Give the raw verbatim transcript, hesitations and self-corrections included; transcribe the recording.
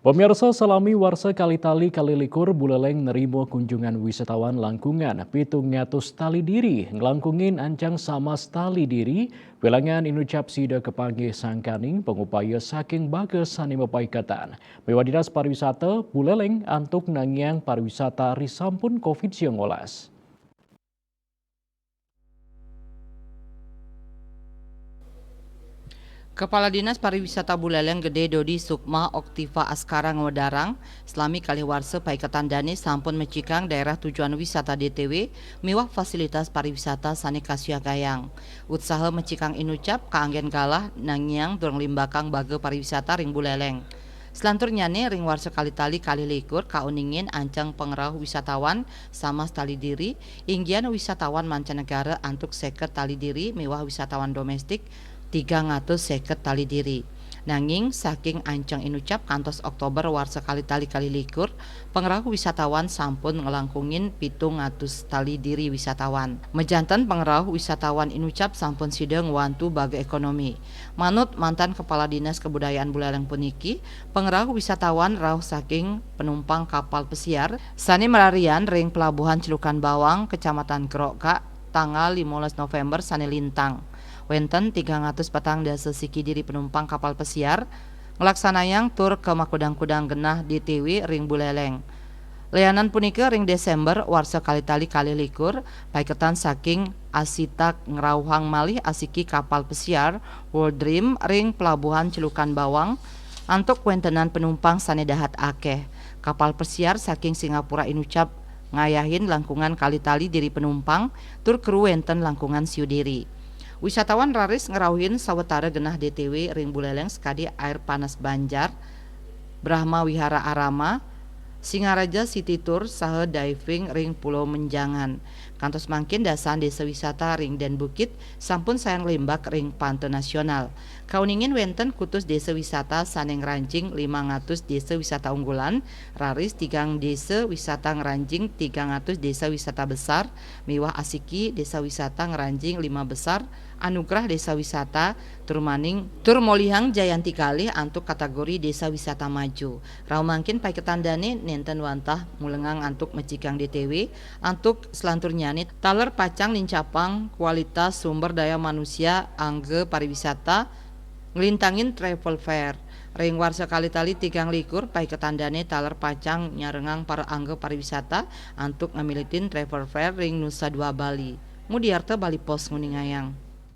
Pemirsa, salami warsa kali tali kali likur Buleleng nerima kunjungan wisatawan langkungan pitung atus tali diri, ngelangkungin ancang samas tali diri, wilangan inucap sida kepanggih sangkaning pengupaya saking bagas sane mapaiketan. Miwah Dinas Pariwisata Buleleng antuk nangiang pariwisata risampun covid sembilan belas. Kepala Dinas Pariwisata Buleleng Gede Dodi Sukma Oktiva Askara ngwedarang, selami kalih warsa paiketan dane sampun mecikang daerah tujuan wisata D T W miwah fasilitas pariwisata sane kasiagayang. Utsaha mecikang inucap kaanggen galah nangiang durung limbakang baga pariwisata ring Buleleng. Selanturnyane ring warsa kali tali kalih likur kauningin ancang pangrauh wisatawan samas tali diri, inggian wisatawan mancanegara antuk seket tali diri miwah wisatawan domestik tigang atus seket tali diri. Nanging saking ancang inucap kantos Oktober warsa kali tali kalih likur, pangrauh wisatawan sampun ngelangkungin pitung atus tali diri wisatawan. Majanten pangrauh wisatawan inucap sampun sida ngwantu baga ekonomi. Manut mantan Kepala Dinas Kebudayaan Buleleng puniki, pangrauh wisatawan rauh saking penumpang kapal pesiar sane mararian ring Pelabuhan Celukan Bawang, Kecamatan Gerokgak, tanggal limolas November sane lintang. Wenten tigang atus patang dasa siki diri penumpang kapal pesiar nglaksanayang tur ka makudang-kudang genah D T W ring Buleleng. Leanan punika ring Desember warsa kali tali kalih likur, paiketan saking Asitak ngrauhang malih asiki kapal pesiar World Dream ring Pelabuhan Celukan Bawang antuk wentenan penumpang sane dahat akeh. Kapal pesiar saking Singapura inucap ngayahin langkungan kali tali diri penumpang tur kru wenten langkungan siu diri. Wisatawan raris ngrauhin sawetara genah D T W ring Buleleng sakadi Air Panas Banjar, Brahma Wihara Arama, Singaraja City Tour saha diving ring Pulau Menjangan. Kantos mangkin dasan desa wisata ring Den Bukit sampun sayan nglimbak ring Pante Nasional. Kauningin wenten kutus desa wisata sane ngranjing limang atus desa wisata unggulan, raris tigang desa wisata ngranjing tigang atus desa wisata besar, miwah asiki desa wisata ngranjing lima besar, anugerah desa wisata, tur maning tur molihang jayanti kalih antuk kategori desa wisata maju. Rauh mangkin paiketan dane nenten wantah mulengang antuk mecikang D T W, antuk selanturnyane taler pacang nincapang kualitas sumber daya manusia angga pariwisata nglintangin travel fair. Ring warsa kali tali tigang likur, paiketan dane taler pacang nyarengang para angga pariwisata antuk ngamilitin travel fair ring Nusa Dua Bali. Mudiarta Bali Post nguningayang.